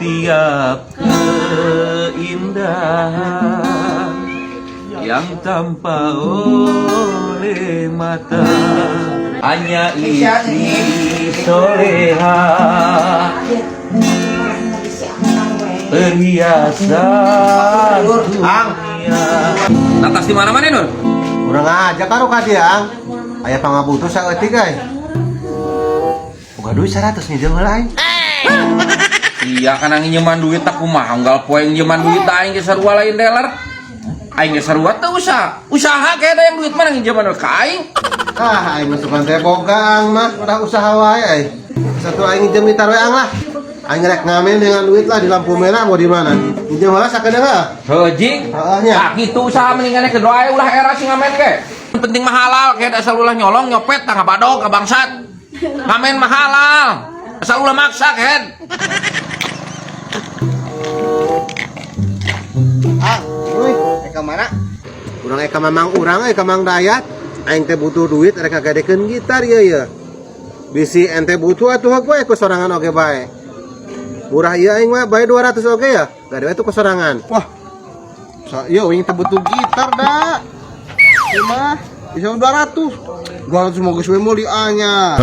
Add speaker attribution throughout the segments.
Speaker 1: Setiap keindahan yang tampak oleh mata hanya istri soleha, perhiasan dunia. Natas di mana-mana, Nur?
Speaker 2: Urang aja karo ka dia, Ang. Aya pangabutuh saeutik euy. Boga duit 100 nih heula aing.
Speaker 1: Iya kan nginjeman duit tak kumaha unggal poe nginjeman duit da aing ge sarua lain dealer. Aing ge sarua teu usaha. Usaha kayak ada yang duit mana nginjeman ka aing.
Speaker 2: Ah, aing mah sugan teh boga Ang mah, udah usaha wae aing. Satu aing nginjem gitar we Ang lah. Aing rek ngamen dengan duit lah di lampu merah mau di mana? Nginjem heula sakedeung heuh.
Speaker 1: Heuh jing.
Speaker 2: Heeh nya.
Speaker 1: Nah, gitu usaha mendingan ke doa ulah era sing ngamen ge. Penting mah halal kayak asal ulah nyolong nyopet tah ngabadog bangsat. Ngamen mah halal. Asal ulah maksa kan.
Speaker 2: Ang, euy, rek ka mana? Urang eka mamang urang euy ka Mang Dayat. Aing teh butuh duit rek ngagadekeun gitar ieu ye. Bisi ente butuh atuh gue ku sorangan oge bae. Murah ieu aing mah bae 200 oge ya. Gade we tuh kesorangan.
Speaker 3: Wah. So, yo wing teh butuh gitar da. Ieu mah bisa 200. 200 mah geus we meuli anya.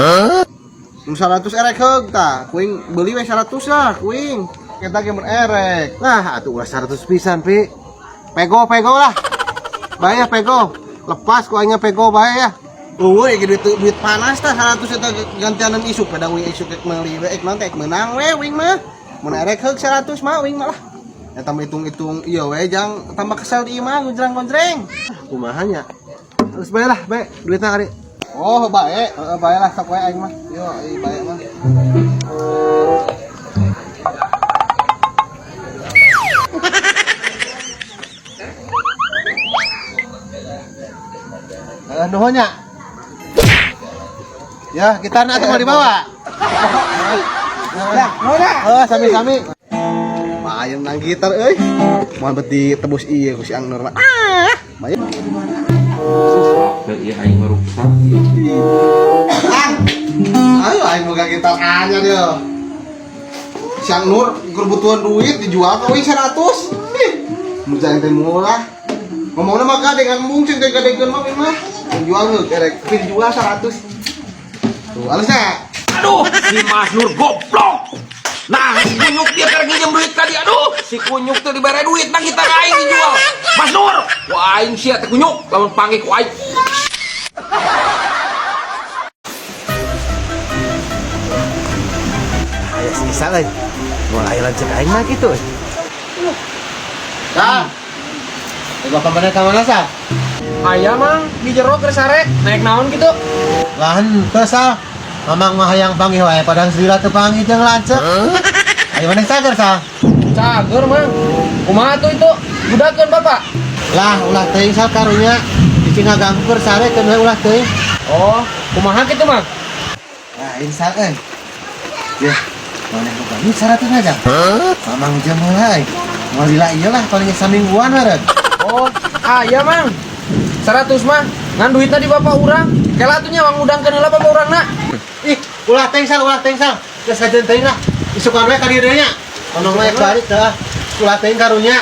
Speaker 3: Nu 100 erek heug tah. Kuing beuli we 100 lah kuing. Kita ge mun erek.
Speaker 2: Lah atuh ulah 100 pisan pi. Pego pego lah. Bae ya pego. Lepas ku aingnya pego bae ya.
Speaker 3: Eueuh ge duit duit panas tah 100 eta gantianan isuk pada wing isuk rek meuli we ek naon teh ek meunang we wing mah. Mun erek heug 100 mah wing mah lah. Ya tambah hitung-hitung ieu we jang tambah kesel di imah gonjreng-gonjreng.
Speaker 2: Kumaha nya? Terus bae lah bae duitna kali.
Speaker 3: Oh, bae. Heeh, bae lah sok we aing mah. Yo, ieu bae mah.
Speaker 2: Heeh nuhun nya. Ya, gitarna atuh mau dibawa.
Speaker 3: Nah, nuhun ya.
Speaker 2: Heeh, sami-sami.
Speaker 3: Mayan nang gitar euy. Moal bet ditebus ieu ku si Ang Nur mah. Ah, mayan.
Speaker 1: Teu ieu aing meruksak.
Speaker 3: Ang. Ayo aing boga gitar anyar yo. Si Ang Nur keur butuhan duit dijual ka wing 100. Ih, mun jangan teh murah. Ngomongna mah gade kan mung cing teh gadekeun mah wing mah. Dijual heuh erek tapi dijual 100. Tuh, alusnya.
Speaker 1: Aduh, si Mas Nur goblok. Nah, si kunyuk dia karena nginjem duit tadi. Aduh, si kunyuk tuh dibere duit nang kita aing dijual. Mas Nur, wah aing sia teh kunyuk lamun panggih ku aing.
Speaker 2: Aya sisa euy. Mulai lanceuk aing mah kitu euy. Sal. Eh, bapak mana ka mana sal?
Speaker 4: Aya mang di jero keur sare naik naon gitu.
Speaker 2: Lah henteu sal. Mamang mah hayang panggih wae padang selila teu panggih jeung lanceuk. Ayo maneh cager sal.
Speaker 4: Cager mang. Kumaha tuh itu? Budakeun bapak.
Speaker 2: Lah ulah teuing sal karunya. Bisi ngaganggu keur sare keun we ulah teuing.
Speaker 4: Oh, kumaha kitu mang?
Speaker 2: Lah ini sal euy. Yeuh, maneh boga duit 100 aja. Mamang jeung heula euy. Moal lila ieu lah paling samingguan meureun.
Speaker 4: Oh, aya mang. 100 mah ngan duitna di bapak urang. Kela atuh nya mang udangkeun heula bapak urangna.
Speaker 2: Ih, ulah teuing sal, ulah teuing sal. Geus kajeun teuing lah. Isukan we ka dieu deui nya. Mamang mah balik teh. Ulah teuing karunya.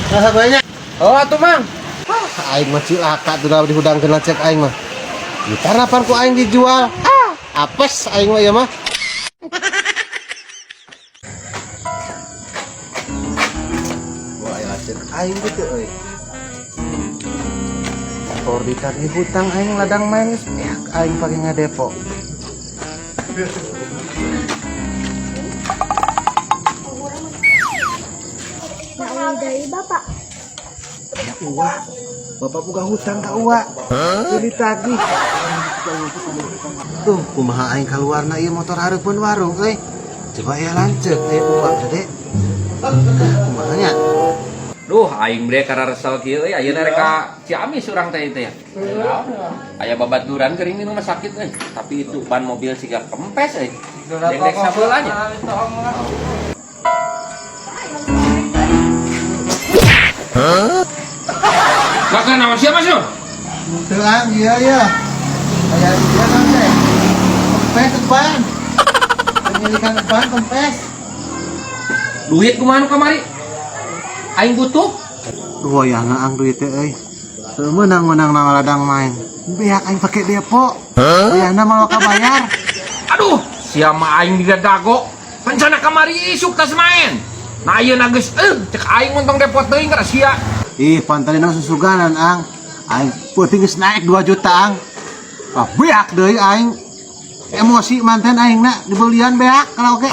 Speaker 2: Rasa nya.
Speaker 4: Oh, atuh mang.
Speaker 2: Aing mah cilaka tuh dah dihudangkeun lanceuk aing mah. Gitar apaan ku aing dijual? Ah, apes aing mah ieu mah. Wah, aya lanceuk aing gitu euy. Motor ditagih hutang aing ladang main geus beak aing pake ngadepo.
Speaker 5: Nah, dari bapak.
Speaker 2: Ya uwa, bapak buka hutang ka uwa. Jadi ditagih. Tuh, kumaha aing kaluarna ieu motor hareupeun warung euy. Coba ya lanceuk aya uwa gede. Kumaha nya?
Speaker 1: Duh, aing bre karena resel kieu euy, ayeuna rek ka Ciamis urang teh itu ya. Aya babaturan geuring di rumah sakit euy, tapi itu ban mobil siga kempes euy. Dendek sabeula nya. Makan naon sia Mas Nur?
Speaker 2: Teu ang ieu ya. Aya ieu kan teh. Kempes ban. Penyelikan ban kempes.
Speaker 1: Duit kumaha nu kamari? Aing butuh.
Speaker 2: Duh ya ang duit teh euy. Teu meunang-meunang na ladang main. Beak aing pake depo. Bayarna mah kabayar.
Speaker 1: Aduh, sia mah aing didago. Rencana kamari isuk tas main. Nah ayeuna geus cek aing mun tong depot teuing kana sia.
Speaker 2: Ih, pantalina susuganan ang. Aing peuting geus naik 2 juta ang. Ah, beak deui aing. Emosi manten aing na dibelian beak kalau oke.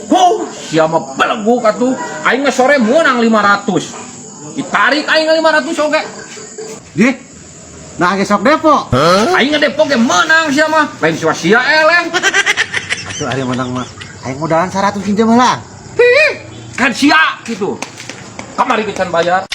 Speaker 1: Wow, sia mah beleguk atuh. Aing mah sore meunang 500. Ditarik aing 500 oge.
Speaker 2: Dih. Nah, geus sok depo.
Speaker 1: Aing ngedepo ge meunang sia mah. Lain sia sia eleh.
Speaker 2: Atuh ari menang mah. Aing modalan 100 pinjam heula.
Speaker 1: Hih, kan sia gitu. Kamari ge can bayar.